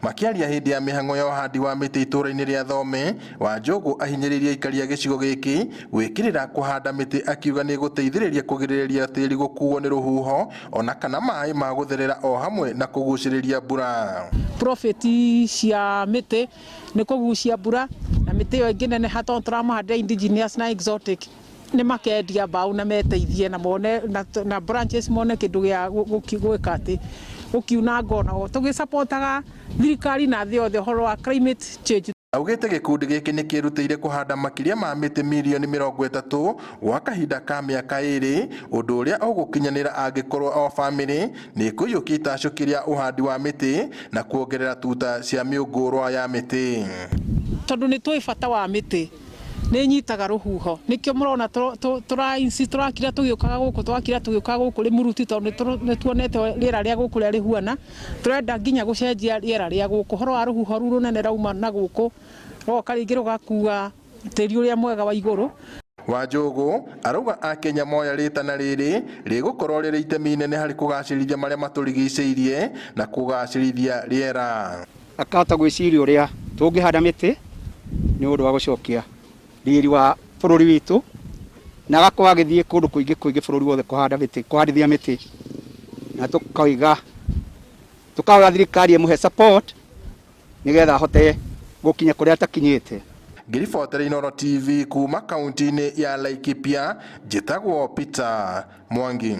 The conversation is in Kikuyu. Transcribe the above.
Makĩaria hĩndĩ ya mĩhang'o ya ũhandi wa mĩtĩ itũũra-inĩ rĩa Thome, Wanjũgũ ahinyĩrĩirie aikari a gĩcigo gĩkĩ gwĩkĩrĩra kũhanda mĩtĩ akiuga nĩ ĩgũteithĩrĩria kũgirĩrĩria tĩri gũkuo nĩ rũhuho ona kana maĩ ma gũtherera o hamwe na kũgucĩrĩria mbura. Profit cia mĩtĩ nĩ kũgucia mbura na mĩtĩ ĩyo ĩngĩneneha tondũ tũramahandĩra indigenous na exotic nĩ makendia mbaũ na meteithie na mone na branches mone kĩndũ gĩa gwĩka atĩ gũkiuna ngona tũgĩsapotaga thirikari na thĩ yothe ũhoro wa climate change. Augĩte gĩkundi gĩkĩ nĩ kĩrutĩire kũhanda makĩria ma mĩtĩ mirioni 30 gwa kahinda ka mĩaka 2, ũndũ ũrĩa ũgũkinyanĩra angĩkorwo o bamĩrĩ nĩ ĩkũiyũkia itacũki rĩa ũhandi wa mĩtĩ na kuongerera tuta cia mĩũngũrwa ya mĩtĩ. Tondũ nĩ tũĩ bata wa mĩtĩ nĩ nyitaga rũhuho, nĩkĩo mũrona tũrakira tũgĩũkaga gũkũ, twakira tũgĩũkaga gũkũ Rĩmuruti, tondũ nĩ tuonete rĩera rĩa gũkũ ũrĩa rĩhuana. Tũrenda nginya gũcenjia rĩera rĩa gũkũ, ũhoro wa rũhuho rũu rũnene rauma na gũkũ rũgoka rĩngĩ rũgakua tĩri ũrĩa mwega wa igũrũ. Wanjũgũ arauga akenya moya rĩtana rĩrĩ rĩgũkorwo rĩrĩ itemi inene harĩ kũgacĩrithia marĩa matũrigicĩirie na kũgacĩrithia rĩera. Akahota gwĩciria ũrĩa tũngĩhanda mĩtĩ nĩ ũndũ wa gũcokia riri wa bũrũri witũ, na agakorwo agĩthiĩ kũndũ kũingĩ kũingĩ bũrũri wothe kũhanda mĩtĩ, kũhandithia mĩtĩ, na tũkoiga tũkahoya thirikari ĩmũhe support nĩgetha ahote gũkinya kũrĩa atakinyĩte. Ngĩribotera Inooro TV kuma kaunti-inĩ ya Laikipia, njĩtagwo Peter Mwangi.